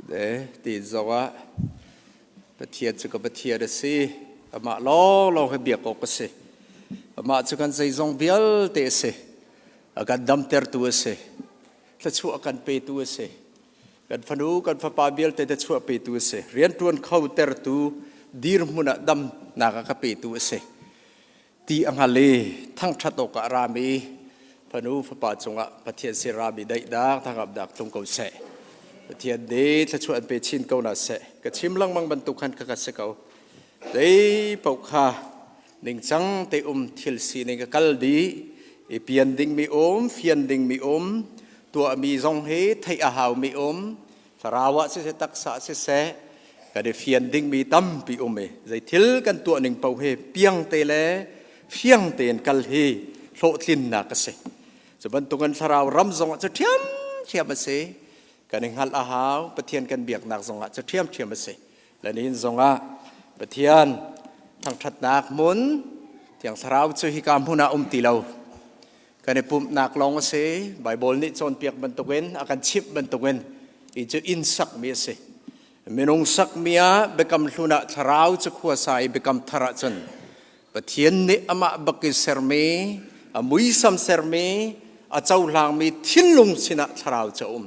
De ti zong ah Pathian cu ka Pathian a si. Amah lawnglawng hi biak awk a si. Amah cu kan zeizong vialte a si. A kan damtertu a si. Thluachuah a kan petu a si. Kan fanu, kan fapa vialte thluachuah petu a si. Rianṭuan kho tertu dirhmun ah damnak a ka petu a si. Ti a hngal i thangṭhat awkah a rami fanu fapa cungah Pathian sin rami daihnak thangamnak tlung ko seh. Pathian nih thluachuah an pe chin ko hna seh. Ka chim lengmang bantuk khan ka ka si ko. Zei paoh kha ningcang te um thil sining ka kal dih i pian dingmi um, fian dingmi um, tuahmi zong hi theih a haumi um, thlarau ah siseh taksa ah siseh kan i fian dingmi tampi um i zei thil kan tuah ning paoh hi piang te le fiang tein kal hi hlawhtlinnak a si. Cu bantukin thlarau ram zongah cu ṭhiamṭhiam a si. Kan i hngalh a hau. Pathian kan biaknak zongah cu ṭhiamṭhiam a si. Le nihin zongah Pathian thangṭhatnak hmun Thiang Thlarau cu hika hmun ah um ti lo. Kan i pumhnak lawng a si. Baibal nih cawnpiak bantukin a kan chimh bantukin hi cu inn sakmi a si. Minung sakmi ah biakam hlun ah thlarau cu khuasa i biakam thar ahcun Pathian nih amah bak in sermi, a muisam sermi, a cohlangmi thinlung sinah thlarau cu a um.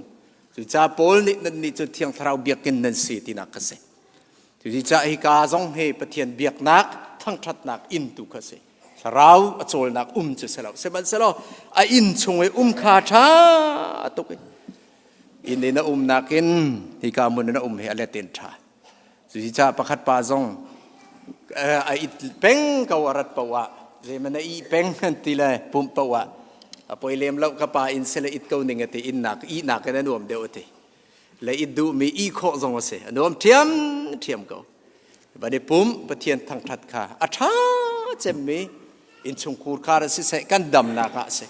Cucaah Paul nih nannih cu Thiang Thlarau biakinn nan si tinak kha si. Cucaah hika zong hi Pathian biaknak, thangṭhatnak inn tu kha si. Thlarau a cawlnak um cu si lo. Sihmanhsehlaw a inn chung i um kha ṭha tuk i inn in a umnak in hika hmun in a um hi a let in ṭha. Cucaah pakhat pa zong a it peng ko a rat paoh ah zeiman a ih peng an ti le pumh paoh ah a poi lem lo ka pa inn sile it ko ning a ti innak ihnak in a nuam deuh a ti. Le it duhmi ih khawh zong a si. A nuam ṭhiam ṭhiam ko. Van i pum Pathian thangṭhat kha a ṭha cemmi innchungkhur khar a siseh kan damnak ah a si.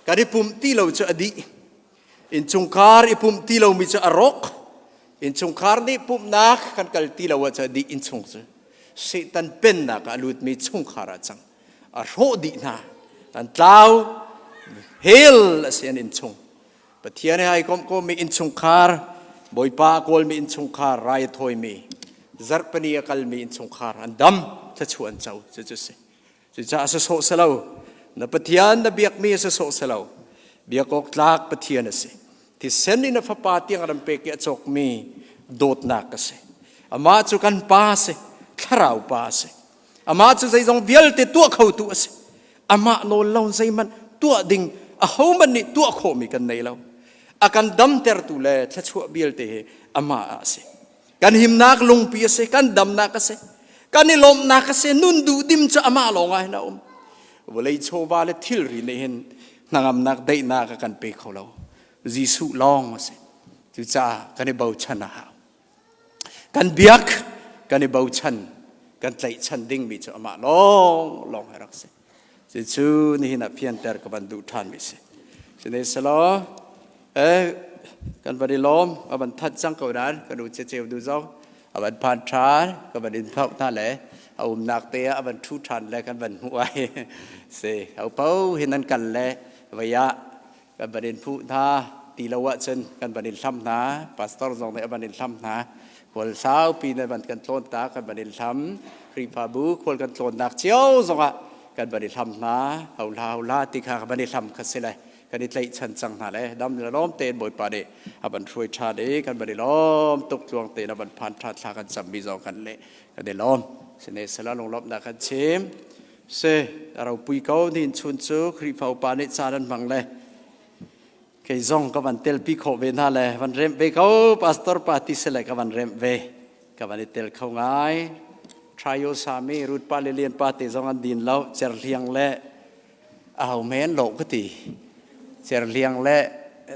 Kan i pumh ti lo cu a dih. Innchungkhar i pumh ti lomi cu a rawk. Innchungkhar nih pumhnak kan kal ti lo ahcun a dih innchung cu. Satan pennak ah a lutmi chungkhar ah cang. A hrawh dih hna. An tlau. Hell a si an innchung. Pathian he ai komh komi innchungkhar, Bawipa a kawlmi innchungkhar, rai a thawimi, zarhpini a kalmi innchungkhar an dam, thluachuah an co. Cucu si. Cucaah sasawh si lo. Na Pathian na biakmi a sasawh si lo. Biak awk tlak Pathian a si. Thisen in a fapa tiang ram pek i a cawkmi dawtnak a si. Amah cu kan pa a si. Thlarau pa a si. Amah cu zeizong vialte tuah khotu a si. Amah nawl lo zeihmanh tuah ding ahohmanh nih tuah khawhmi kan nei lo. A kan damtertu le thluachuah vialte hi amah ah a si. Kan himnak lungpi a si, kan damnak a si, kan i lawmhnak a si, nun duhdim cu amah lawng ah hin a um. Vawlei chawva le thilri nih hin hnangamnak daihnak a kan pe kho lo. Jesuh lawng a si. Cucaah kan i bochan a hau. Kan biak, kan i bochan, kan tlaihchan dingmi cu amah lawng lawng hi rak si. Cucu nihin ah fianter ka van duh ṭhanmi si. Sihmanhsehlaw kan van i lawm, a van that cang ko nain kan u ceceu du zong a van phan ṭhan, ka van in phauh hna le a umnak te ah a van ṭhu ṭhan le kan van hmuh ai. Si, ho hin an kal le vei ah kan van in phuh hna ti lo ahcun kan van in hlam hna pastor zong nih a van in hlam hna khual saupi nan van kan tlawn ta kan van in hlam Khrihfabu khual kan tlawnnak cio zongah kan van i hlam hna hohla hohla ti kha kan van i hlam kha si le kan i tlaihchan cang hna le dam le lawm tein Bawipa nih a van hruai ṭhan i kan van i lawm tuk tluang tein a van phan ṭhan thla kan cammi zong kan le kan i lawm sine sala lunglawmhnak kan chim Si, a ropui ko nihin chun cu Khrihfa upa nih caan an hmang le kei zong ka van telpi khawh ve hna le van remh ve ko pastor pa ti si le ka van remh ve ka van i tel kho ngai Trio sami Ruth pa le Lian pa te zong an din lo Cerhliang le a ho men lo ka ti Cerhliang le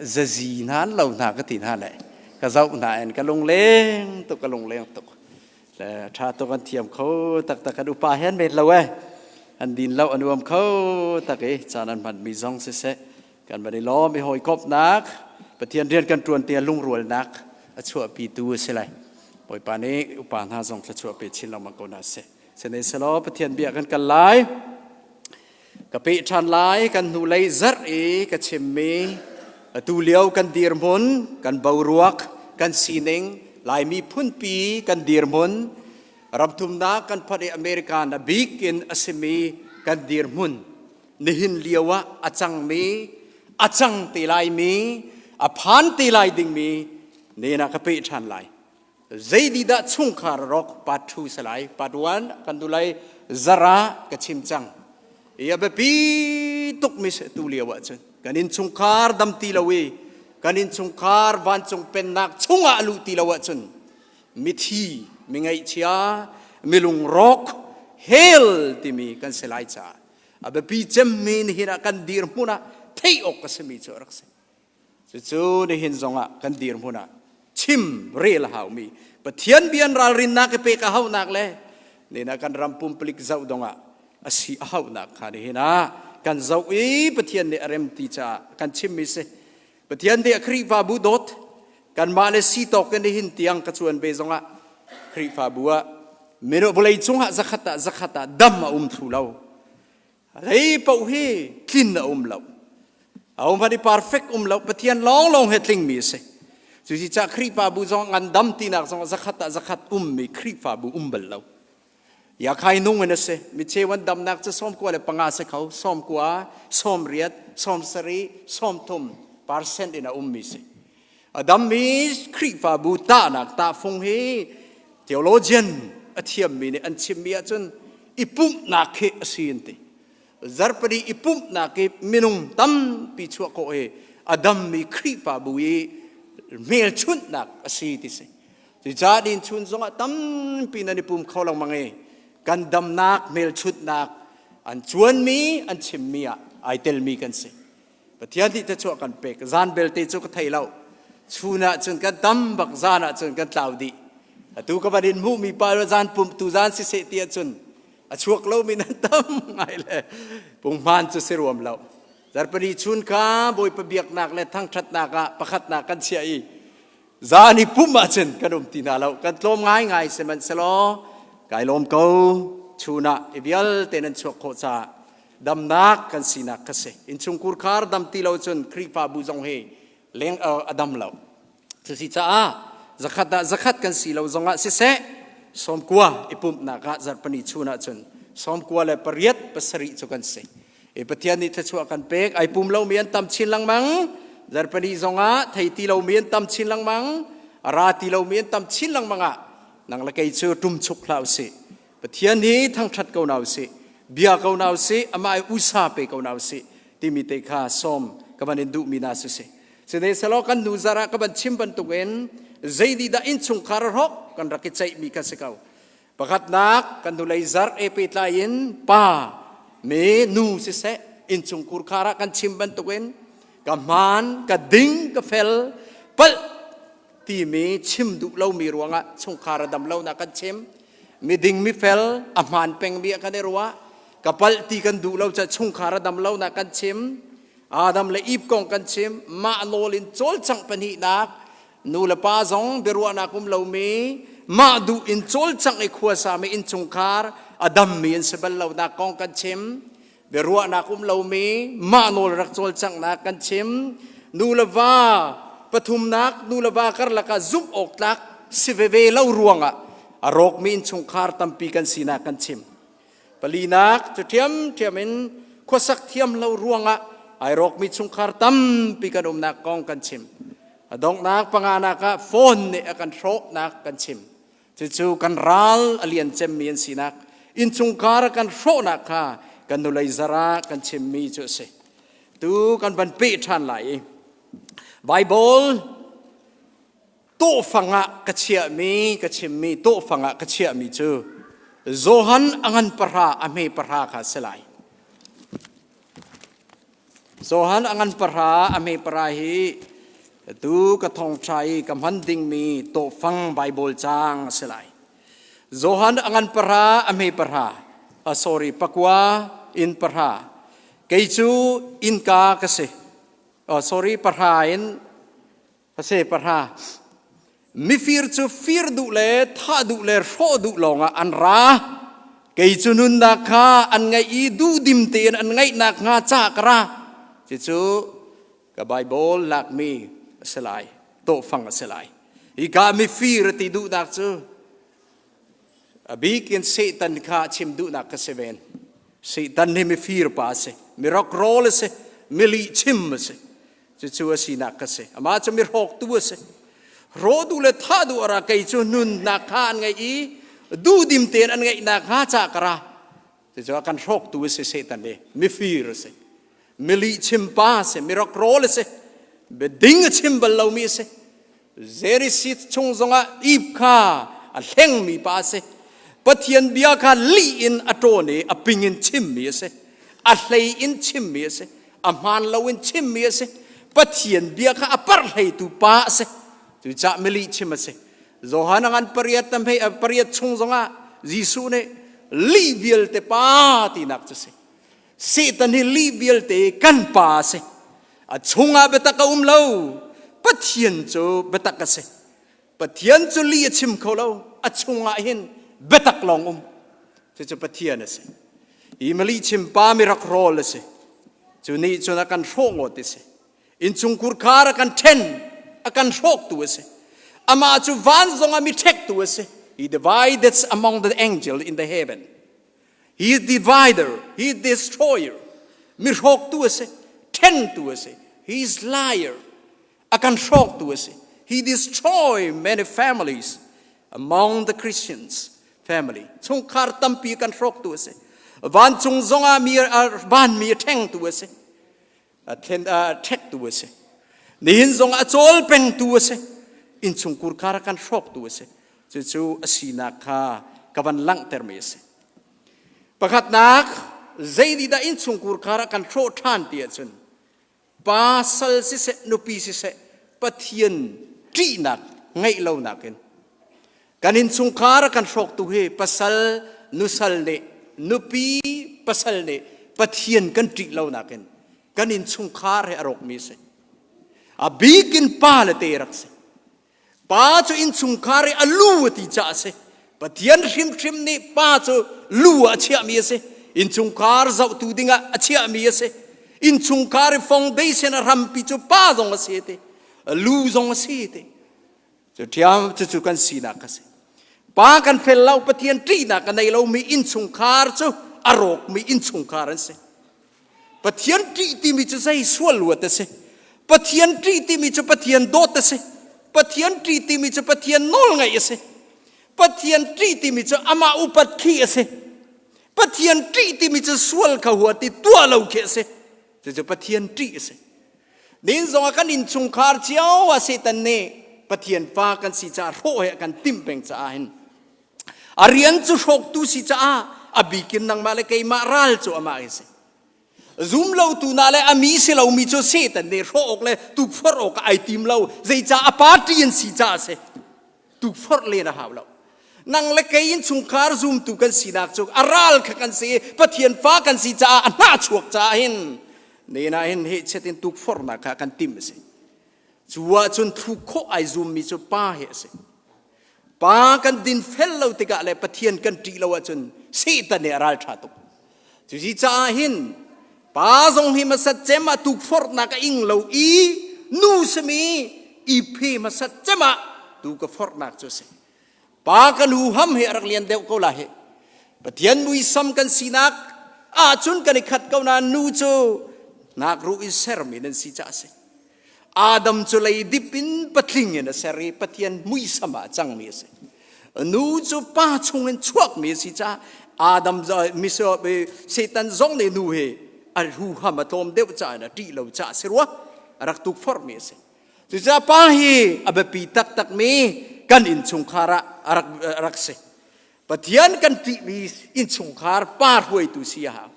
zazi hna an lo hna ka ti hna le ka zoh hna en ka lungleng tuk ka lungleng tuk Le ṭha tuk an thiam kho taktak kan upa he an met lo eh. An din lo an uam kho tak i caan an hmanmi zong siseh kan van i lawm i hawikomhnak Pathian rian kan ṭuan tiah lungrualnak a chuahpitu a si lai. Bawipa nih upa hna zong thluachuah pe chin lengmang ko hna seh. Sihmanhsehlaw Pathian bia kan kal lai. Ka peh ṭhan lai kan hnulei zarh i ka chimmi atu lio kan dirhmun, kan boruak, kan sining. Laimi phunpi kan dirhmun, ramthumnak kan phanh i America na bik in a simi kan dirhmun, nihin lio ah a cangmi, a cang te laimi, a phan te lai dingmi nen ah ka peh ṭhan lai. Zeidi dah chungkhar rawk part 2 si lai. Part 1 kan du lai zara ka chim cang. I a biapi tuk mi si tu lio ahcun kan innchungkhar dam ti lo i kan innchungkhar vancung pennak chungah luh ti lo ahcun mithi, mi ngaihchia, mi lungrawk, hell timi kan si lai caah a biapi cemmi nihin ah kan dirhmun ah theih awk a simi cu a rak si. Cucu nihin zongah kan dirhmun ah chim rel a haumi Pathian bia ralrinnak i pek a haunak le nina kan ram pumpalik zoh dongah a si a haunak kha nihin ah kan zoh i Pathian nih a rem ti caah kan chimmi si. Pathian nih a Khrihfabu dawt kanmah le si tawk in nihin tiang ka cuan ve zongah Khrihfabu ah mino vawlei cungah zakhat ah zakhat ah dam a um thlu lo. Rei paoh hi tlin a um lo. A um i perfect um lo. Pathian lawnglawng he tlingmi a si. Cuci cah Khrihfabu zong ngandam tinak zong zakhat ah zakhat ummi Khrihfabu um bal lo. Yakhai nung in a si. Mi cheu an damnak cu 95 si kho. 90, 80, 70, 30 percent in a ummi si. A dammi Khrihfabu tahnak tahfung hi theologian a thiammi nih an chimmi ahcun i pumhnak hi a si an ti. Zarhpini i pumhnak i minung tampi chuah khawh hi a dammi Khrihfabu i hmelchunhnak a si ti si. Cucaah din chun zongah tampi nan i pum kho lengmang i kan damnak hmelchunhnak an cuanmi an chimmi ah ai telmi kan si. Pathian nih thluachuah kan pek. Zan belte cu ka thei lo. Chun ah cun kan tam bak, zan ah cun kan tlau dih. Atu ka van in hmuhmi pa zan pumh tu zan siseh ti ahcun a chuak lomi nan tam ngai le punghman cu si ruam lo. Zarhpini chun kha Bawipa biaknak le thangṭhatnak ah pakhatnak kan chiah i zan i pumh ahcun kan um ti hna lo. Kan tlawm ngaingai sihmanhsehlaw kai lawm ko. Chun ah i vialte nan chuak khawh caah damnak kan sinak kha si. Innchungkhur khar dam ti lo cun Khrihfabu zong hi leng a dam lo. Cusi caah zakhat ah zakhat kan si lo zongah siseh 90 i pumhnak ah zarhpini chun ahcun 98 7 cu kan si. I Pathian nih thluachuah kan pek ai pum lomi an tam chin lengmang zarhpini zongah thei ti lomi an tam chin lengmang a ra ti lomi an tam chin lengmang ah nang le kei cu ṭumchuk hlah usih. Pathian hi thangṭhat ko hna usih, bia ko hna usih, amah i usa pe ko hna usih timi te kha sawm ka van in duhmi hna si si. Sihmanhsehlaw kan nu zarh ah ka van chim bantukin zeidi dah innchungkhar a hrawk kan rak i ceihmi kha si ko. Pakhatnak kan hnulei zarh e pehtlai in pa me nu siseh innchungkhur khar ah kan chim bantukin ka hmaan, ka ding, ka fel, palh timi chim duh lomi ruangah chungkhar a dam lonak kan chim. Miding mifel a hmaan pengmi ah kan i ruah. Ka palh ti kan duh lo caah chungkhar a dam lonak kan chim. Adam le Eve kong kan chim. Mah nawl in cawlcangh pahnihnak nu le pa zong biaruahnak um lomi mah duh in cawlcangh i khuasami innchungkhar a dammi an si bal lonak kong kan chim. Biaruahnak um lomi mah nawl rak cawlcanghnak kan chim. Nu le va pathumnak nu le va karlak ah zumh awk tlak si veve lo ruangah a rawkmi innchungkhar tampi kan sinak kan chim. Palinak cu ṭhiamṭhiam in khuasak thiam lo ruangah ai rawkmi chungkhar tampi kan umnak kong kan chim. A donghnak panganak ah phone nih a kan hrawhnak kan chim. Cucu kan ral a lian cemmi an sinak, innchungkhar a kan hrawhnak kha kan nulei zara kan chimmi cu a si. Tu kan van peh ṭhan lai i Bible tawhfang ah ka chiahmi, ka chimmi tawhfang ah ka chiahmi cu Johan a ngan pahra a hme pahra kha a si lai. Johan a ngan pahra a hme pahra hi tu ka thawngṭha i ka hman dingmi tawhfang Baibal caang a si lai. Johan a ngan pahra a hme pahra, sorry, pakua in pahra. Kei cu innka ka si. Oh, sorry, pahra in A se pahra. Mifir cu fir duh le thah duh le hrawh duh lawngah an ra. Kei cu nunnak kha an ngaih i duhdim tein an ngaihnak hnga ca ka ra. Cucu ka Bible lakmi a si lai, tawhfang a si lai. Hika mifir a ti duhnak cu a bik in Satan kha chim duhnak ka si ven. Satan hi mifir pa a si, mi rokrawl a si, mi lihchim a si. Cucu a sinak ka si. Amah cu mi hrawktu a si. Rawh duh le thah duh a ra kei cu nunnak kha an ngeih i duhdim tein an ngeihnak hnga ca ka ra. Cucu a kan hrawktu a si Satan hi. Mifir a si. Mi lihchim pa a si. Mi rokrawl a si. Biading a chim bal lomi a si. Zerisith chung zongah ip kha a hlengmi pa a si. Pathian bia kha lih in a ṭawn i a ping in chimmi a si. A hlei in chimmi a si. A hmaan lo in chimmi a si. Pathian bia kha a parhleitu pa a si. Cucaah milih chim a si. Johan a ngan pariat na hmei pariat chung zongah Jesuh nih lih vialte pa tinak cu si. Satan hi lih vialte kan pa a si. A chungah biatak a um lo. Pathian cu biatak a si. Pathian cu lih a chim kho lo. A chungah hin biatak lawng um. Cucu Pathian a si. Hi mali chim pa mi rak rawl a si. Cu nih cun a kan hrawh ngawt a si. Innchungkhur khar a kan ṭhen, a kan hrawktu a si. Amah cu van zongah mi ṭhektu a si. He divided among the angels in the heaven. He is divider, he is destroyer. Mi hrawktu a si, ṭhentu a si. He is liar. A kan hrawktu a si. He destroy many families among the Christians family. Chungkhar tampi kan hrawktu a si. Vancung zongah mi vanmi a ṭhengtu a si. A ṭhektu a si. Nihin zong a cawl pengtu a si. Innchungkhur khar a kan hrawktu a si. Cucu a sinak kha ka van langhtermi a si. Pakhatnak, zei nih dah innchungkhur khar a kan hrawh ṭhan ti ahcun pa sal siseh, nupi siseh, Pathian ṭihnak ngeih lonak in kan innchungkhar a kan hrawktu hi pasal nusal nih nupi pasal nih Pathian kan ṭih lonak in kan innchungkhar hi a rawkmi a si. A bik in pa le te rak si. Pa cu innchungkhar i a lu a ti caah a si. Pathian hrimhrim nih pa cu lu ah a chiahmi a si. Innchungkhar zohtu dingah a chiahmi a si. Innchungkhar i foundation a hrampi cu pa zong a si ti. Lu zong a si ti. Cu ṭhiam cucu kan sinak a si. Pa kan fel lo Pathian ṭihnak a nei lomi innchungkhar cu a rawkmi innchungkhar an si. Pathian ṭih timi cu zei sual luat a si. Pathian ṭih timi cu Pathian dawt a si. Pathian ṭih timi cu Pathian nawlngaih a si. Pathian ṭih timi cu amah upat khi a si. Pathian ṭih timi cu sual kha huat i tuah lo khi a si. Cucu Pathian ṭih a si. Nin zongah kan innchungkhar cio ah Satan nih Pathian fa kan si caah hrawh he a kan timh peng caah hin A rian cu hrawktu si caah a bikin nangmah le keimah ral cu amah hi si. Zumlotu na le a mi si lomi cu Satan nih hrawh awk le tukforh awk ai tim lo. Zeicah a party in si caah a si. Tukforh len a hau lo. Nang le kei in chungkhar zumtu kan sinak cu a ral kha kan si i Pathian fa kan si caah a hnah chuak caah hin nena hin hehchet in tukforhnak kha kan tim a si. Cu ahcun thluk khawh ai zummi cu pa hi a si. Pa kan dinfel lo tikah le Pathian kan ṭih lo ahcun Satan nih a ralṭha tuk. Cuci caah hin pa zong hi hmasat cem ah tukforhnak a ing lo i nu simi i phe hmasat cem ah tu ka forhnak cu a si. Pa kan huham hi a rak lian deuh ko la hi. Pathian muisam kan sinak ahcun kan i khat ko nain nu cu hnakruh in sermi nan si caah a si. Adam cu leidip in patling in a ser i Pathian muisam ah a cangmi a si. Nu cu pa chungin chuakmi a si caah Adam Satan zong nih nu hi a huham a tlawm deuh caah in a ṭih lo caah si rua a rak tukforhmi a si. Cucaah pa hi a biapi taktakmi kan innchungkhar ah a rak, a rak si. Pathian kan ṭihmi innchungkhar pa hruaitu si a hau.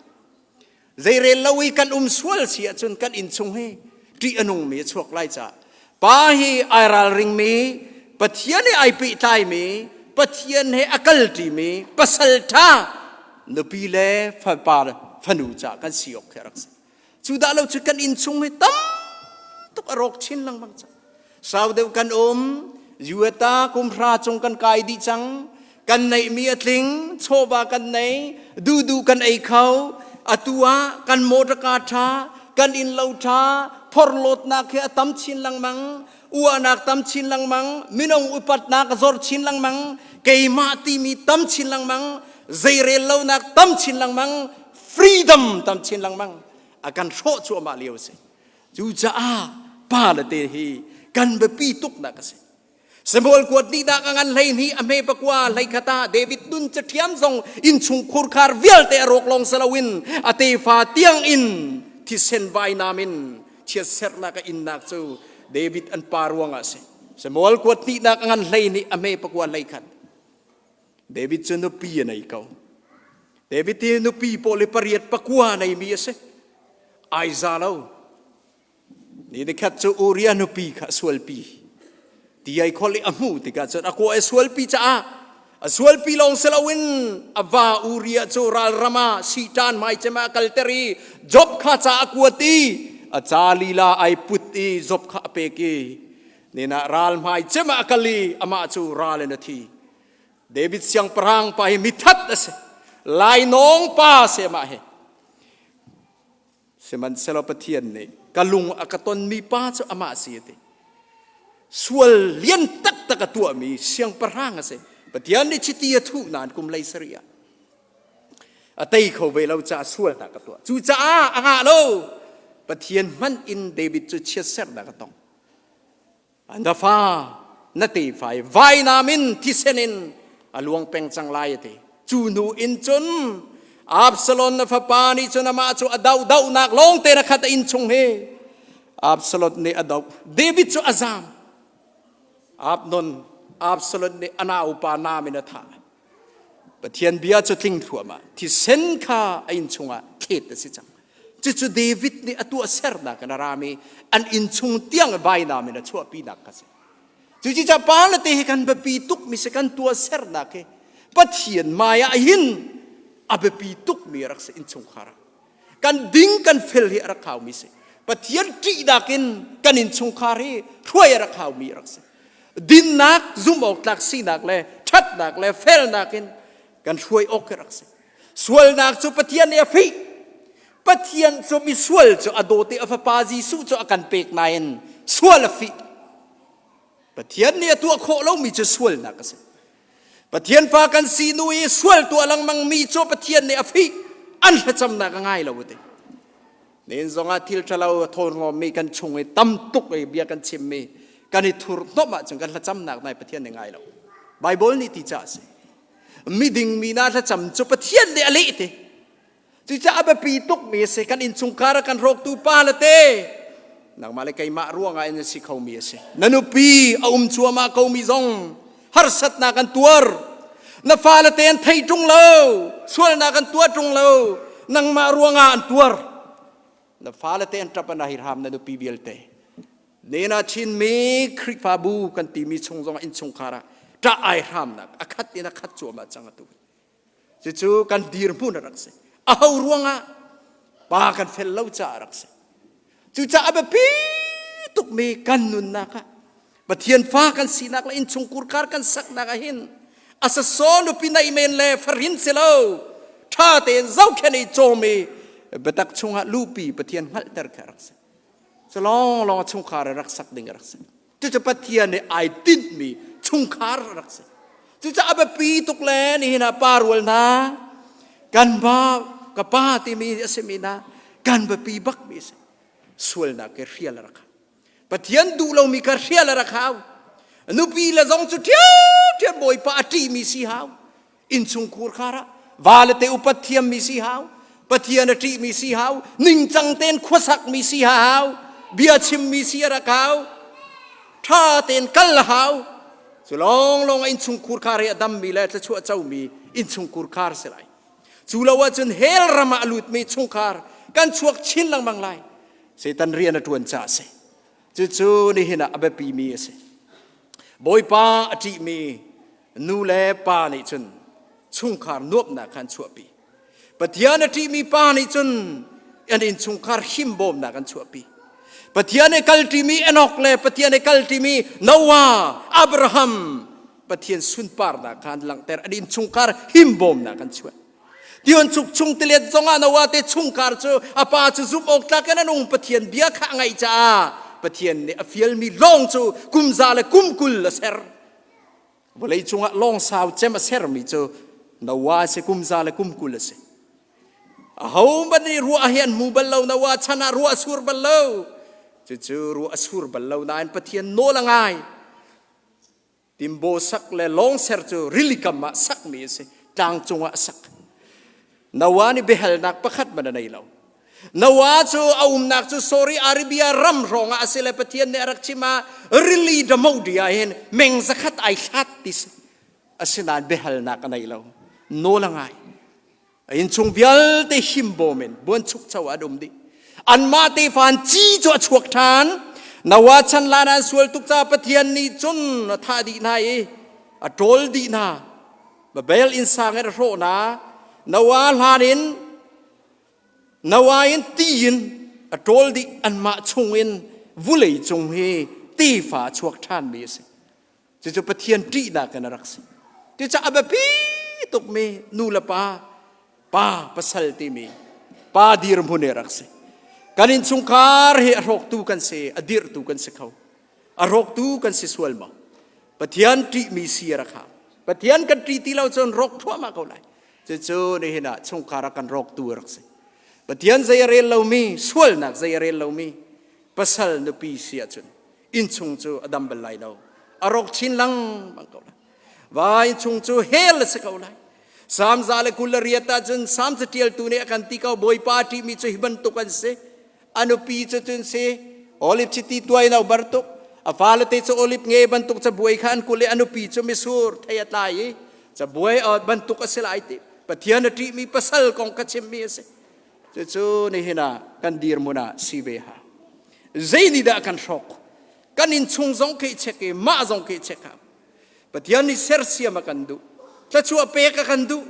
Zeirel lo i kan um sual si ahcun kan innchung hi ṭih a nungmi a chuak lai caah pa hi ai ralringmi Pathian he ai pehtlaimi Pathian he a kalṭimi pasal ṭha nupi le fapa fanu caah kan si awk khi a rak si. Cu dah lo cu kan innchung hi tam tuk a rawk chin lengmang cang. Sau deuh kan um, Yuata kum hra cung kan kai dih cang. Kan neihmi a tling, chawva kan nei, duhduh kan ei kho. Atu ah kan motorka ṭha, Kan inn lo ṭha, phorhlawtnak hi a tam chin lengmang, uahnak tam chin lengmang, minung upatnak a zor chin lengmang, keimah timi tam chin lengmang, zeirel lonak tam chin lengmang, freedom tam chin lengmang. A kan hrawh cuahmah lio a si. Cucaah pa le te hi kan biapi tuknak a si. Samuel kuat nih dah ka ngan 12 a hme pakua 11 ah David nun cathiam zong innchung khurkhar vialte a rawk lawng si loin a tefa tiang in thisen vainam in chiatserhnak a innak cu David an pa ruangah a si. Samuel kuat hnihnak a ngan 12 a hme pakua 11. David cu nupi a nei ko. David hi nupi pawl hi pariat pakua neimi a si. Ai za lo. Ni nikhat cu Uriah nupi kha a sualpi. Ti ai khol i a hmuh tikah cun a kaw a sualpi caah a sualpi lawng si loin a va Uriah cu ralram ah siṭan hmaicem ah a kalter i Job kha ca a kuat i a ca lila ai put i Job kha a pek i ninah ral hmaicem ah a kal i amah cu ral in a thi. David siangpahrang pa hi mithat a si. Lainawng pa a si amah hi. Sihmanhsehlaw Pathian nih ka lung a ka tonmi pa cu amah a si a ti. Sual lian taktak a tuahmi siangpahrang a si. Pathian nih chiti a thuh nain kum lei sarih ah a tei kho ve lo caah sualnak a tuah. Cucaah a ngah lo. Pathian hmanh in David cu chiatserhnak a tong. Na fa na tefa i vainam in thisen in a luang peng cang lai a ti. Cu hnu in cun Absalom na fapa nih cun amah cu a doh dohnak lawng te na khat a inn chung hi Absalom nih a doh. David cu a zam. Abnon Absalom nih a naupa nam in a thah. Pathian bia cu tling thluahmah thisen kha a inn chungah thlet a si cang. Cucu David nih a tuahsernak in a rami an inn chung tiang vainam in a chuahpinak kha si. Cucu pa le te hi kan biapi tukmi si kan tuahsernak hi Pathian hmai ah hin a biapi tukmi rak si innchungkhar ah. Kan ding kan fel hi a rak haumi si. Pathian ṭihnak in kan innchungkhar hi hruai a rak haumi rak si. Dinnak, zumh awk tlak sinak le ṭhatnak le felnak in kan hruai awk hi rak si. Sualnak cu Pathian nih a fih. Pathian cu misual cu a dawt i a fapa Jesuh cu a kan pek nain sual a fih. Pathian nih a tuah khawh lomi cu sualnak a si. Pathian fa kan si nu i sual tuah lengmang mi cu Pathian nih a fih. An thlacamnak a ngai lo a ti. Nihin zongah thil ṭhalo a thawngawmmi kan chung i tam tuk i bia kan chimmi kan i thurhnomh ahcun kan thlacamnak nai Pathian nih ngai lo. Baibal nih ti ca a si. Miding mi hna thlacam cu Pathian nih a leh ti. Cucaah a biapi tukmi a si. Kan innchungkhar a kan hrawktu pa le te nangmah le keimah ruangah in a si khomi a si. Na nupi a um cuahmah komi zong harsatnak an tuar. Na fale te an thei ṭung lo, sualnak an tuah ṭung lo, nangmah ruangah an tuar. Na fale te an ṭap an ahirham na nupi vialte. Nena Chinmi Khrihfabu kan timi chung zong innchungkhar ah ṭah ai hramnak a khat in a khat cuahmah cang atu. Cucu kan dirhmun a rak si. Aho ruangah pa kan fel lo caah a rak si. Cucaah a biapi tukmi kan nunnak ah Pathian fa kan sinak le innchungkhar kar kan saknak ah hin a sasaw nupi nei men le farin si lo ṭha tein zohkhenh i cawm i biatak chungah lupi Pathian hngalhter kha a rak si. Cu lawnglawng a chungkhar a rak sak ding a rak si. Cucu Pathian nih ai tinhmi chungkhar a rak si. Cucaah a biapi tuk le nihin ah pa rual hna kan ba ka pa timi a simi hna kan biapi bakmi a si. Sualnak ke hrial a rak hau. Pathian duh lomi kha hrial a rak hau. Nupi le zong cu ṭhiamṭhiam Bawipa a ṭihmi si hau. Innchungkhur khar ah va le te upat thiammi si hau. Pathian a ṭihmi si hau. Ningcang tein khuasakmi si hau. Bia chimmi si a rak hau. Ṭha tein kal a hau. Cu lawnglawng ah innchungkhur khar hi a dammi le thluachuah comi innchungkhur khar si lai. Cu lo ahcun hell ram ah a lutmi chungkhar kan chuak chin lengmang lai. Satan rian a ṭuan caah a si. Cucu nihin ah a biapimi a si. Bawipa a ṭihmi nu le pa nih cun chungkhar nuamhnak kha an chuahpi. Pathian a ṭihmi pa nih cun an innchungkhar himbawmnak an chuahpi. Pathian i kalṭimi Enoch le Pathian i kalṭimi Noah, Abraham, Pathian sunparnak kha an langhter. An innchungkhar himbawmnak an chuah. Tionchuk chung tilet zongah Noah te chungkhar cu a pa cu zumh awk tlak in a nung Pathian bia kha a ngaih caah Pathian nih a fialmi lawng cu kum za le kum 20 a ser. Vawlei cungah lawng sau cem a sermi cu Noah si kum za le kum 20 a si. Ahohmanh nih ruah hi an hmu bal lo, Noah chan ah ruah a sur bal lo. Cucu ruah a sur bal lo nain Pathian nawl a ngai. Timbo sak le lawng ser cu rili kam ah sakmi a si. Tlang cungah a sak. Noah nih biahalnak pakhat hmanh a nei lo. Noah cu a umnak cu Saudi Arabia ram hrawng ah a si le Pathian nih a rak chim ah rili damodi ah hin meng zakhat ai hlat ti si. Asinain biahalnak a nei lo. Nawl a ngai. A innchung vialte himbawm in buanchukcho an um dih. Anmah tefa an ci cu a chuak ṭhan. Noah chan lan an sual tuk caah Pathian nih cun a thah dih hna i a ṭawl dih hna. Babel innsang in a hrawh hna. Noah hlan in Noah in ti in a ṭawl dih anmah chung in vulei cung hi tefa a chuak ṭhanmi a si. Cucu Pathian ṭihnak in a rak si. Cucaah a biapi tukmi nu le pa, pa pasal timi pa dirhmun hi a rak si. Kan innchungkhar hi a hrawktu kan si, a dirhtu kan si kho. A hrawktu kan si sual maw? Pathian ṭihmi si a rak hau. Pathian kan ṭih ti lo cun rawk thluahmah ko lai. Cucu nihin ah chungkhar ah kan rawktu a rak si. Pathian zei a rel lomi, sualnak zei a rel lomi pasal nupi si ahcun innchung cu a dam bal lai lo a rawk chin lengmang ko lai va innchung cu hell a si ko lai Salm 128 ah cun Salm catialtu nih a kan ti ko Bawipa ṭihmi cu hi bantuk an si a nupi cu cun si olive chiti tuai no bantuk a fale te cu olive nge bantuk cabuai kha an kul i a nupi cu misur thei a tlai i cabuai bantuk a si lai ti Pathian a ṭihmi pasal kong ka chimmi a si Cucu nihin ah kan dirhmun ah si ve ha. Zei nih dah kan hrawk? Kan innchung zong khi check i mah zong khi check ha. Pathian nih sersiam a kan duh. Thluachuah pek a kan duh.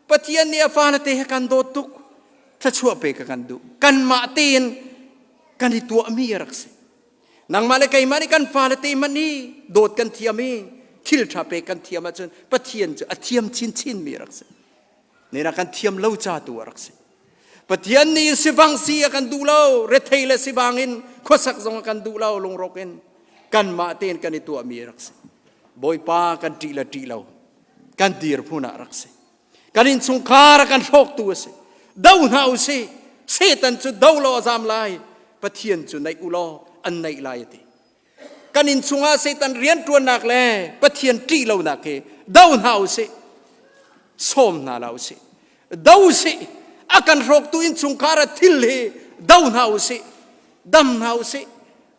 Pathian nih a fale te he kan dawt tuk. Thluachuah pek a kan duh. Kanmah tein kan i tuahmi a rak si. Nangmah le keimah nih kan fale te hmanh hi dawt kan thiam i thil ṭha pek kan thiam ahcun Pathian cu a thiam chinchin mi a rak si. Nena kan thiam lo ca tu a rak si. Pathian nih sivang si a kan duh lo, rethei le sivang in khuasak zong a kan duh lo, lungrawk in kanmah tein kan i tuahmi a rak si. Bawipa kan ṭih le ṭih lo, kan dirhmun ah a rak si. Kan innchungkhar a kan hrawktu a si. Do hna u si, Satan cu do law a zam lai, Pathian cu naih u law an naih lai a ti. Kan innchung ah Satan rianṭuannak le Pathian ṭih lonak hi do hna u sih. Sawm hna la u sih. Do sih. A kan hrawktu innchungkhar a thil hi do hna u sih. Dam hna u sih.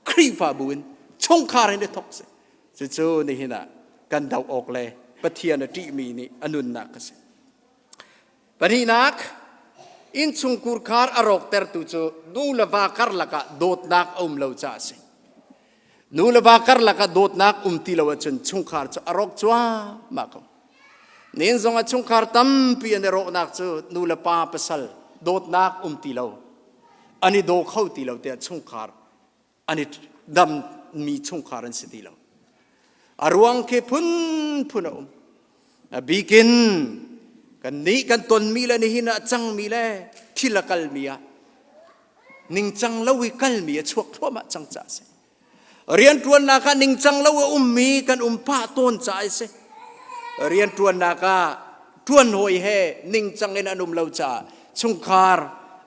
Khrihfabu in chungkhar in i thawk sih. Cucu nihin ah kan doh awk le Pathian a ṭihmi nih a nunnak a si. Pahnihnak, innchungkhur khar a rawktertu cu nu le va karlak ah dawtnak a um lo caah a si. Nu le va karlak ah dawtnak um ti lo ahcun chungkhar cu a rawk cuahmah ko. Nin zong ah chungkhar tampi an i rawhnak cu nu le pa pasal dawtnak um ti lo, an i daw kho ti lo tiah chungkhar an i dammi chungkhar an si ti lo. A ruang khi phunphun a um. A bikin kan nih kan tonmi le nihin ah cangmi le thil a kalmi ah ningcang lo i kalmi a chuak thluahmah cang caah a si. Rianṭuannak ah ningcang lo a ummi kan um pah tawn caah a si. Rianṭuannak ah ṭuan hawi he ningcang in an um lo caah chungkhar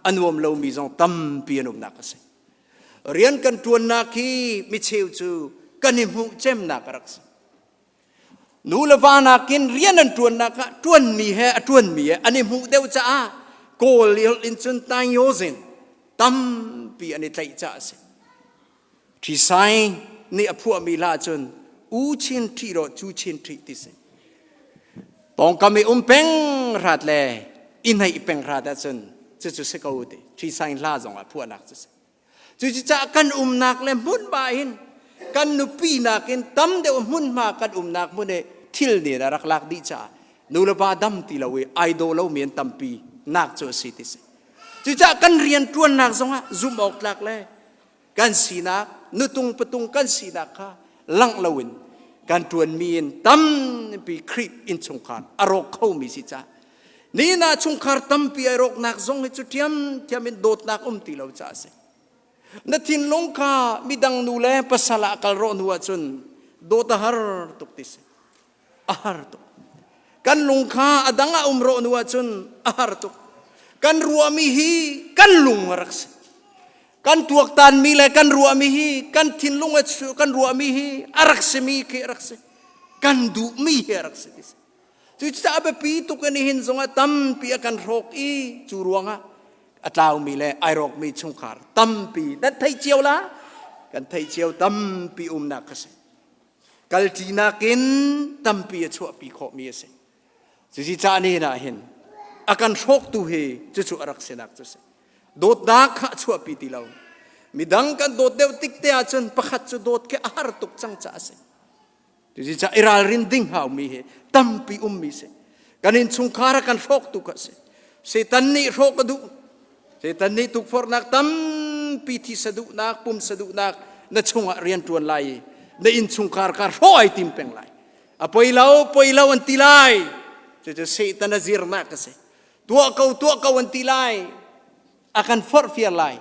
a nuam lomi zong tampi an umnak a si. Rian kan ṭuannak hi micheu cu kan i hmuh cemnak a rak si. Nu le va nakin rian an ṭuannak ah ṭuanmi he a ṭuanmi he an i hmuh deuh caah Kawl in cun taingyosin tampi an i tlaih caah a si. Ṭhisai nih a phuahmi hla cun u chin ṭhi rawh cu chin ṭhi ti si. Pawngkam i um peng hrat le i hnaih peng hrat ahcun cucu si ko ti ṭhisai hla zong ah phuahnak cu si. Cucaah kan umnak le hmunhma hin kan nupi nakin tam deuh hmunhma kan umnak hmun i thil nih a rak lak dih caah nu le va dam ti lo i ai daw lomi an tampi nak cu a si ti si. Cucaah kan rian ṭuannak zongah zumh awk tlak le kan sinak nutung patung kan sinak kha langh loin kan ṭuanmi in tampi Khrih innchungkhar a rawk khomi si caah. Ni na chungkhar tampi ai rawknak zong hi cu ṭhiamṭhiam in dawtnak um ti lo caah a si. Na thinlung kha midang nu le pasal ah kal rawh hnu ahcun dawt a har tuk ti si. A har tuk. Kan lung kha a dang ah um rawh hnu ahcun a har tuk. Kan ruahmi hi kan lung a rak si. Kan tuaktanmi le kan ruahmi hi kan thinlung kan ruahmi hi a rak simi khi a rak si. Kan duhmi hi a rak si ti si. Cucaah a biapi tuk in nihin zongah tampi a kan hrawk i cu ruangah a tlaumi le ai rawkmi chungkhar tampi nan theih cio la kan theih cio tampi umnak a si. Kalṭinak in tampi a chuahpi khawhmi a si. Cuci caah nihin ah hin a kan hrawktu hi cucu a rak sinak cu si. Dawtnak kha a chuahpi ti lo. Midang kan dawt deuh tik te ahcun pakhat cu dawt khi a har tuk cang caah a si. Cucaah i ralrin ding haumi hi tampi ummi si. Kan innchungkhar a kan hrawktu kha si. Satan nih hrawk a duh. Satan nih tukforhnak tampi thisa duhnak, pumsa duhnak na chungah rian ṭuan lai i na innchungkhar kha hrawh ai tim peng lai. A poi lo, poi lo an ti lai. Cucu Satan a zirnak a si. Tuah ko, tuah ko an ti lai. A kan forhfial lai.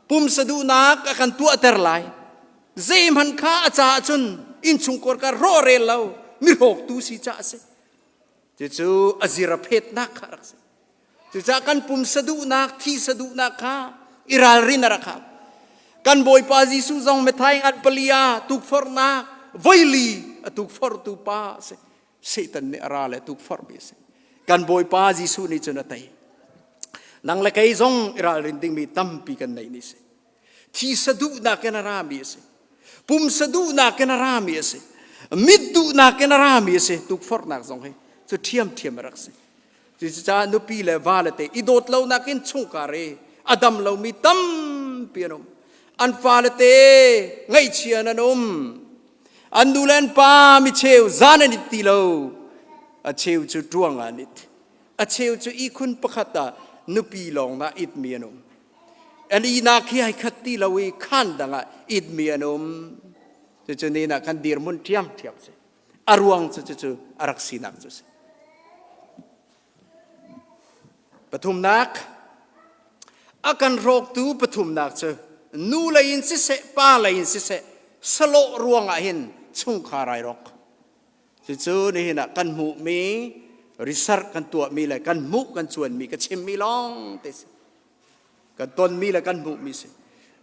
Pumsa duhnak a kan tuahter lai. Zeihmanh kha a caah cun innchungkhar ka rawh rel lo mi hrawktu si caah a si. Cucu a zir a phetnak kha a rak si. Cucaah kan pumsa duhnak, thisa duhnak kha i ralrin a rak hau. Kan Bawipa Jesuh zong Matthai ngat palia tukforhnak voili a tukforhtu pa a si. Satan nih a ra le tukforhmi a si. Kan Bawipa Jesuh nih cun a tei. Nang le kei zong i ralrin dingmi tampi kan neih ni si. Thisa duhnak in a rami a si. Pumsa duhnak in a rami a si. Mit duhnak in a rami a si. Tukforhnak zong hi cu ṭhiamṭhiam a rak si. Cucaah nupi le va le te i dawt lonak in chungkhar i a dam lomi tampi an um. An fale te ngaihchia an um. An nu le an pa mi cheu zan an it ti lo. A cheu cu ṭuang ah an it. A cheu cu ihkhun pakhat ah nupi lawng na itmi an um. An ihnak hi ai khat ti lo i khaan dang ah itmi an um. Cucu ni ah kan dirhmun ṭhiamṭhiam si. A ruang cu cucu a rak sinak cu si. Pathumnak, a kan hrawktu pathumnak cu nu lei in siseh, pa lei in siseh, salawh ruangah hin chungkhar ai rawk. Cucu nihin ah kan hmuhmi research kan tuahmi le kan hmuh kan cuanmi ka chimmi lawng te si. Kan tonmi le kan hmuhmi si.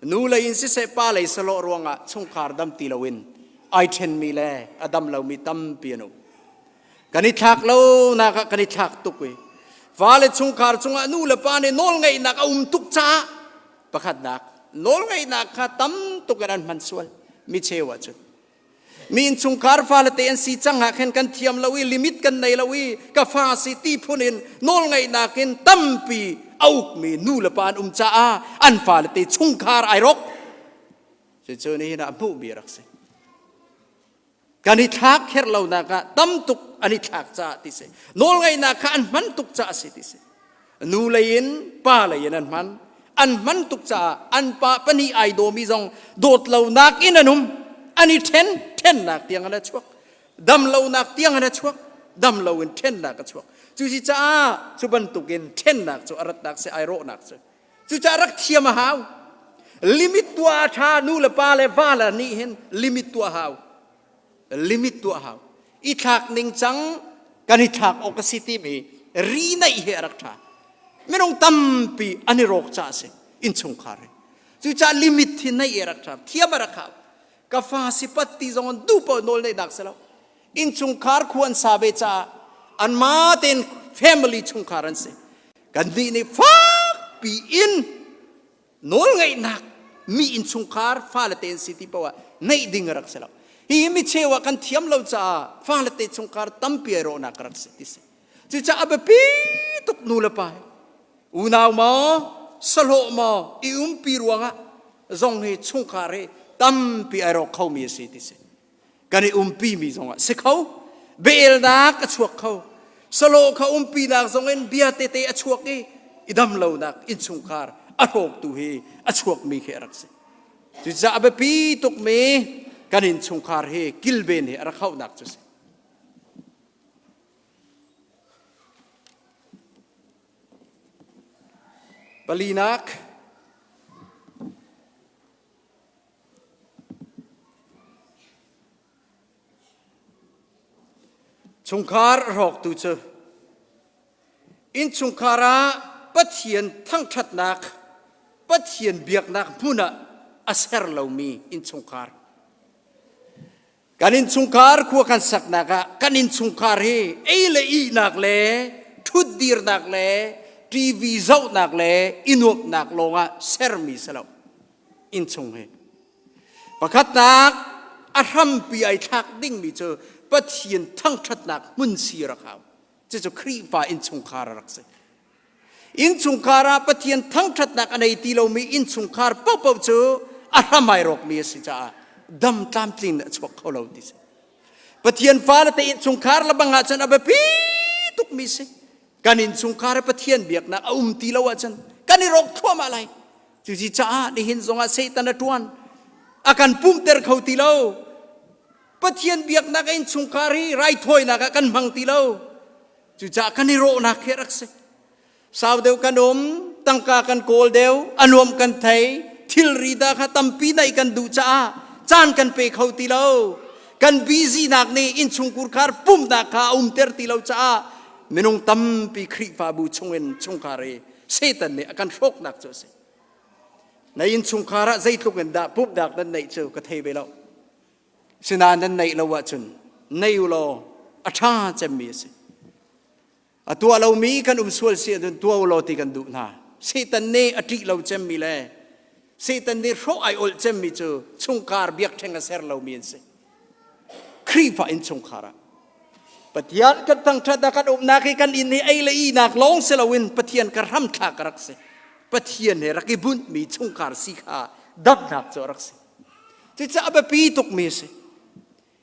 Nu lei in siseh pa lei salawh ruangah chungkhar dam ti loin ai ṭhenmi le a dam lomi tampi an um. Kan i thlak lo nak ah kan i thlak tuk i fale chungkhar cungah nu le pa nih nawlngeihnak a um tuk caah pakhatnak nawlngeihnak kha tam tuk in an hman sual mi cheu ahcun Mi innchungkhar fale te an si cang ah khin kan thiam lo i limit kan nei lo i ka fa si ti phun in nawlngeihnak in tampi a ukmi nu le pa an um caah an fale te chungkhar ai rawk. Cucu nihin ah hmuhmi rak si. Kan i thlak kher lonak ah tam tuk an i thlak caah ti si. Nawlngeihnak kha an hman tuk caah si ti si. Nu lei in pa lei in an hman. An hman tuk caah an pa pahnih ai dawmi zong dawt lonak in an um. An i ṭhen, ṭhennak tiang an a chuak. Dam lonak tiang an a chuak. Dam lo in ṭhennak a chuak. Cusi caah cu bantukin ṭhennak cu a ratnak si ai rawhnak cu. Cucaah rak thiam a hau. Limit tuah a ṭha nu le pa le va le nih hin limit tuah hau. Limit tuah hau. I thlak ning cang kan i thlak awk a si timi ri neih hi a rak ṭha. Minung tampi an i rawk caah a si innchungkhar hi. Cucaah limit hi neih a rak ṭha. Thiam a rak hau. Ka fa si pat ti zong an duh paoh nawl neihnak si lo. Innchungkhar khu an sa ve caah anmah tein family chungkhar an si. Kannih nih fakpi in nawlngeihnak mi innchungkhar fale te an si ti paoh ah neih ding a rak si lo. Hi mi cheu ah kan thiam lo caah fale te chungkhar tampi ai rawhnak a rak si ti si. Cucaah a biapi tuk nu le pa hi unau maw sahlawh maw i umpi ruangah zong hi chungkhar hi tampi ai rawk khomi a si ti si. Kan i umpimi zongah si kho. Biaelnak a chuak kho. Salo kha umpinak zongin bia tete a chuak i i dam lonak innchungkhar a hrawktu hi a chuakmi khi a rak si. Cucaah a biapi tukmi kan innchungkhar hi kilven hi a rak hauhnak cu si. Palinak, Chungkhar a hrawktu cu innchungkhar ah Pathian thangṭhatnak, Pathian biaknak hmun ah a ser lomi innchungkhar. Kan innchungkhar khua kan saknak ah kan innchungkhar hi ei le ihnak le ṭhutdirnak le TV zohnak le i nuamhnak lawngah sermi si lo. Innchung hi. Pakhatnak a hrampi ai thlak dingmi cu Pathian thangṭhatnak hmun si rak hau. Cucu Khrihfa innchungkhar a rak si. Innchungkhar ah Pathian thangṭhatnak a nei ti lomi innchungkhar paohpaoh cu a hram ai rawkmi a si caah dam tlamtling a chuak kho lo ti si. Pathian fale te innchungkhar lebang ahcun a biapi tukmi si. Kan innchungkhar ah Pathian biaknak a um ti lo ahcun kan i rawk thluahmah lai. Cuci caah nihin zongah Satan a ṭuan. A kan pumter kho ti lo. Pathian biaknak a innchungkhar hi raithawinak ah kan hmang ti lo. Cucaah kan i rawhnak khi a rak si. Sau deuh kan um, tangka kan kawl deuh, a nuam kan thei, thilri dah kha tampi naih kan duh caah caan kan pe kho ti lo. Kan busy nak nih innchungkhar khar pumnak kha a umter ti lo caah minung tampi Khrihfabu chungin chungkhar i Satan nih a kan hrawknak cu a si. Na innchungkhar ah zeitluk in dah pumhnak nan neih cu ka thei ve lo. Sinain nan neih lo ahcun nei u law a ṭha cemmi a si. A tuah lomi kan um sual si ahcun tuah u law ti kan duh hna. Satan nih a ṭih lo cemmi le Satan nih hrawh ai olh cemmi cu chungkhar biakṭheng a ser lomi an si. Khrihfa innchungkhar ah Pathian kan thangṭhat ah kan umnak hi kan inn hi ei le ihnak lawng si loin Pathian ka hramthlak a rak si. Pathian he rak i bunhmi chungkhar si kha damnak cu a rak si. Cucaah a biapi tukmi a si.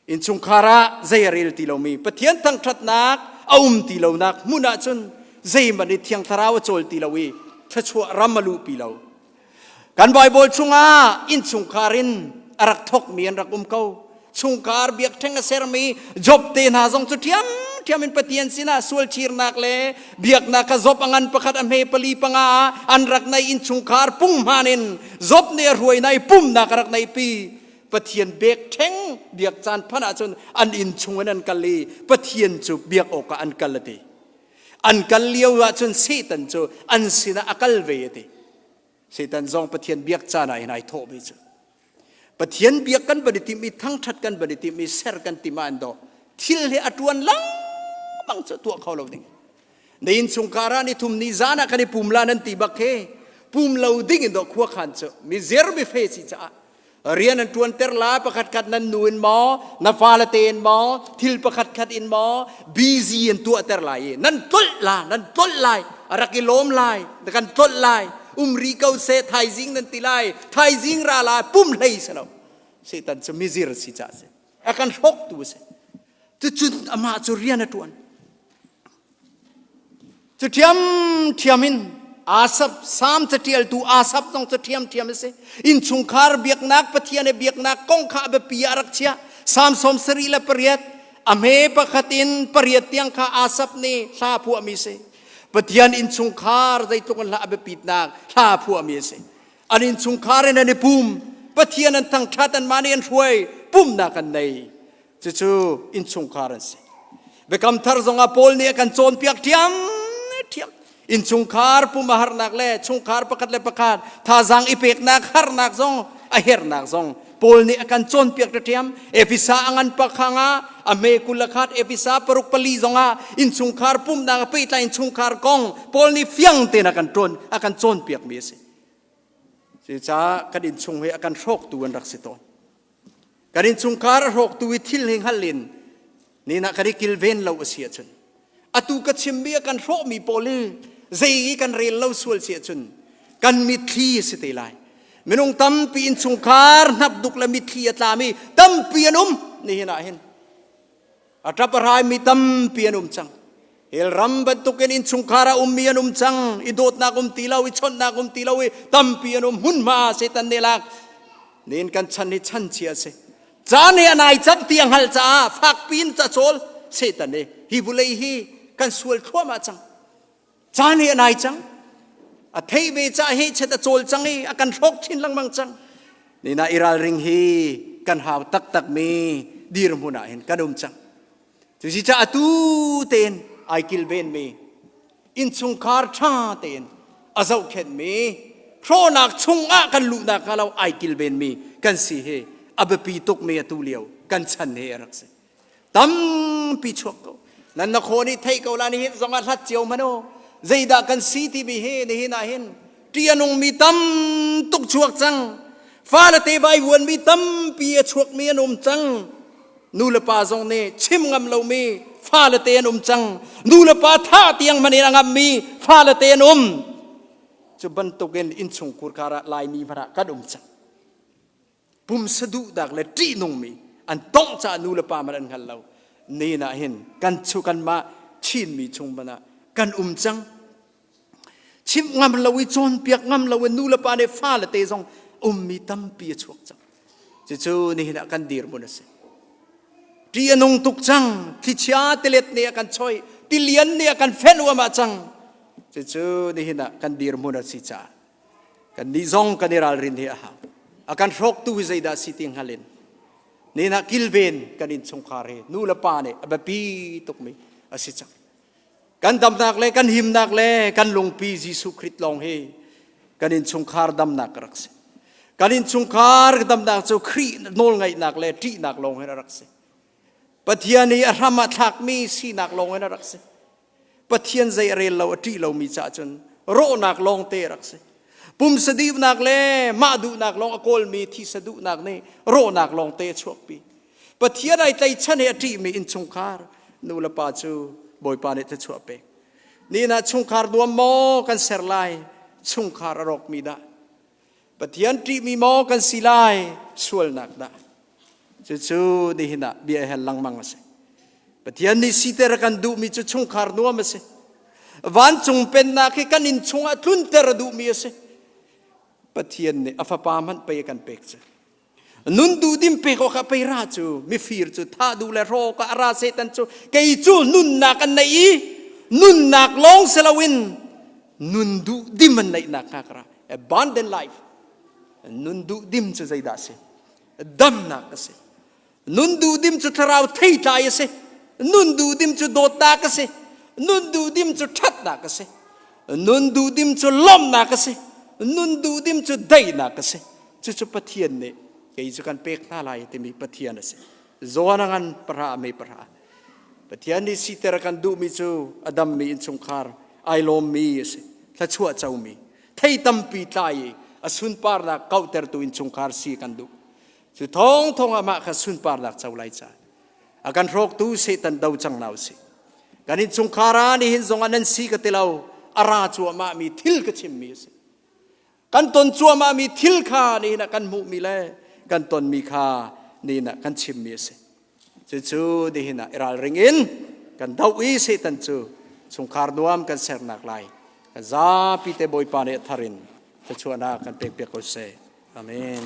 Innchungkhar ah zei a rel ti lomi Pathian thangṭhatnak a um ti lonak hmun ahcun zeihmanh i Thiang Thlarau a cawl ti lo i thluachuah ram a luhpi lo. Kan Baibal chungah innchungkhar in a rak thawkmi an rak um ko. Chungkhar biakṭheng a sermi Job te hna zong cu ṭhiamṭhiam in Pathian sinah sualchirnak le biaknak kha Job a ngan pakhat a hme pali panga ah an rak nei innchungkhar punghman in Job nih a hruai i pumnak a rak neihpi. Pathian biakṭheng biak caan phanh ahcun an inn chung in an kal i Pathian cu biak awkah an kal a ti. An kal lio ahcun Satan cu an sinah a kal ve a ti. Satan zong Pathian biak caan ah hin ai thawh ve cu. Pathian biak kan van i timh i thangṭhat kan van i timh i ser kan timh ah an dawh. Thil hi a ṭuan lengmang cu tuah kho lo ding. Na innchungkhar ah ni thum ni zan ah kan i pum la nan ti bak khi pum lo ding in dawh khua khan cu mi zer mi fe si caah rian an ṭuanter la pakhat khat nan nu in maw na fale te in maw thil pakhat khat in maw busy in tuahter lai i nan tlolh la nan tlolh lai a rak i lawm lai na kan tlolh lai um ri ko seh thaizing nan ti lai thaizing ra la pum hlei si lo Satan cu mizir si ca si a kan hrawktu a si cucun amah cu rian a ṭuan Cu ṭhiamṭhiam in Asap Salm caṭialtu Asap zong cu ṭhiamṭhiam a si. Innchungkhar biaknak Pathian i biaknak kong kha a biapi ah a rak chiah. Salm 78 a hme pakhat in pariat tiang kha Asap nih hla a phuahmi a si. Pathian innchungkhar zeitluk in hla a biapitnak hla a phuahmi a si. An innchungkhar in an i pum. Pathian an thangṭhat anmah nih an hruai. Pumnak an nei. Cucu innchungkhar an si. Biakam thar zongah Paul nih a kan cawnpiak ṭhiamṭhiam. Innchungkhar pum a harnak le chungkhar pakhat le pakhat thazaang i peknak harnak zong a hernak zong Paul nih a kan cawnpiak ṭhiam. Efesa a ngan pakhang ah a hme 20 le khat Efesa paruk pali zongah innchungkhar pumnak a pehtlai innchungkhar kong Paul nih fiang tein a kan ṭawn a kan cawnpiakmi a si. Cucaah kan innchung hi a kan hrawktu an rak si tawn. Kan innchungkhar a hrawktu i thil hi hngal in ni nah kan i kilven lo a si ahcun atu ka chimmi a kan hrawhmi pawl hi zei i kan rel lo sual si ahcun kan mitthli a si te lai. Minung tampi innchungkhar hnapduk le mitthli a tlami tampi an um nihin ah hin. A ṭap a hraimi tampi an um cang. Hell ram bantukin innchungkhar ah ummi an um cang. I dawtnak um ti lo, i chawnhnak um ti lo i tampi an um. Hmunhma Satan nih lak. Nin kan chan hi chan chia a si. Caan hi a nai cang ti a hngalh caah fakpi in ca cawl Satan nih hi vulei hi kan sual thluahmah cang. Caan hi a nai cang. A theih ve ca hi chet a cawl cang i a kan hrawk chin lengmang cang. Nina i ralring hi kan hau taktak mi dirhmun ah hin kan um cang. Cusi ca atu tein ai kilven mi innchungkhar ṭha tein a zohkhenh mi hrawhnak chungah kan luhnak hnga lo ai kilven mi kan si hi a biapi tuk mi atu lio kan chan hi a rak si. Tampi chuak ko. Nan na khaw nih theih ko la nihin zong ah hlat cio hmanh u. Zeidah kan si timi hi nihin ah hin ṭih a nungmi tam tuk chuak cang. Fale te vaivuanmi tampi a chuakmi an um cang. Nu le pa zong nih chim ngam lomi fale te an um cang. Nu le pa thah tiang hmanh in a ngammi fale te an um. Cu bantukin innchungkhur kar ah Laimi hmanh ah kan um cang. Pumsa duhnak le ṭihnungmi an tongh caah nu le pa hmanh an hngal lo. Nen ah hin kan chu kanmah Chinmi chung hmanh ah kan um cang. Chimh ngam lo i cawnpiak ngam lo in nu le pa nih fale te zong ummi tampi a chuak cang. Cucu nihin ah kan dirhmun a si. Ṭih a nung tuk cang. Thlichia tilet nih a kan choih. Tilian nih a kan fenh uamah cang. Cucu nihin ah kan dirhmun a si caah kannih zong kan i ralrin hi a hau. A kan hrawktu hi zeidah a si ti hngal in nihin ah kilven kan innchungkhar hi nu le pa nih a biapi tukmi a si cang. Kan damnak le kan himnak le kan lungpi Jesuh Khrih lawng hi kan innchungkhar damnak a rak si. Kan innchungkhar damnak cu Khrih nawlngaihnak le ṭihnak lawng hin a rak si. Pathian i a hram ah thlakmi sinak lawng in a rak si. Pathian zei a rel lo a ṭih lomi caah cun rawhnak lawng te a rak si. Pumsa duhnak le mah duhnak lawng a kawlmi thisa duhnak nih rawhnak lawng te a chuakpi. Pathian ai tlaichan i a ṭihmi innchungkhar nu le pa cu Bawipa nih thluachuah pek. Nihin ah chungkhar nuam maw kan ser lai, chungkhar a rawkmi dah? Pathian ṭihmi maw kan si lai, sualnak dah? Cucu nihin ah bia hel lengmang a si. Pathian nih siter a kan duhmi cu chungkhar nuam a si. Vancung pennak hi kan inn chungah tlunter a duhmi a si. Pathian nih a fapa hmanh pei a kan pek cu. Nun duhdim pek awkah pei ra cu mifir cu thah duh le hrawk ah a ra Satan cu kei cu nunnak an neih i nunnak lawng si loin nun duhdim an neihnak hnga ka ra. Abundant life. Nun duhdim cu zeidah a si? Damnak a si. Nun duhdim cu thlarau theitlai a si. Nun duhdim cu dawtnak a si. Nun duhdim cu ṭhatnak a si. Nun duhdim cu lawmhnak a si. Nun duhdim cu daihnak a si. Cucu Pathian nih kei cu kan pek hna lai timi Pathian a si. Zawn a ngan pahra a mei pahra. Pathian nih siter a kan duhmi cu a dammi innchungkhar ai lawmmi a si. Thluachuah comi, thei tampi tlai i a sunparnak kauhtertu innchungkhar si kan duh. Cu thawngthawng amah kha sunparnak co lai ca a kan hrawktu Satan do cang hna usih. Kan innchungkhar ah nihin zong ah nan si ka ti lo, a ra cuahmah mi thil ka chimmi a si. Kan ton cuahmah mi thil kha nihin ah kan hmuhmi le kan tonmi kha nihin ah kan chimmi a si. Cucu nihin ah i ralring in kan doh i Satan cu chungkhar nuam kan sernak lai kan zapi te Bawipa nih a thar in thluachuahnak kan pek piak ko seh. Amen.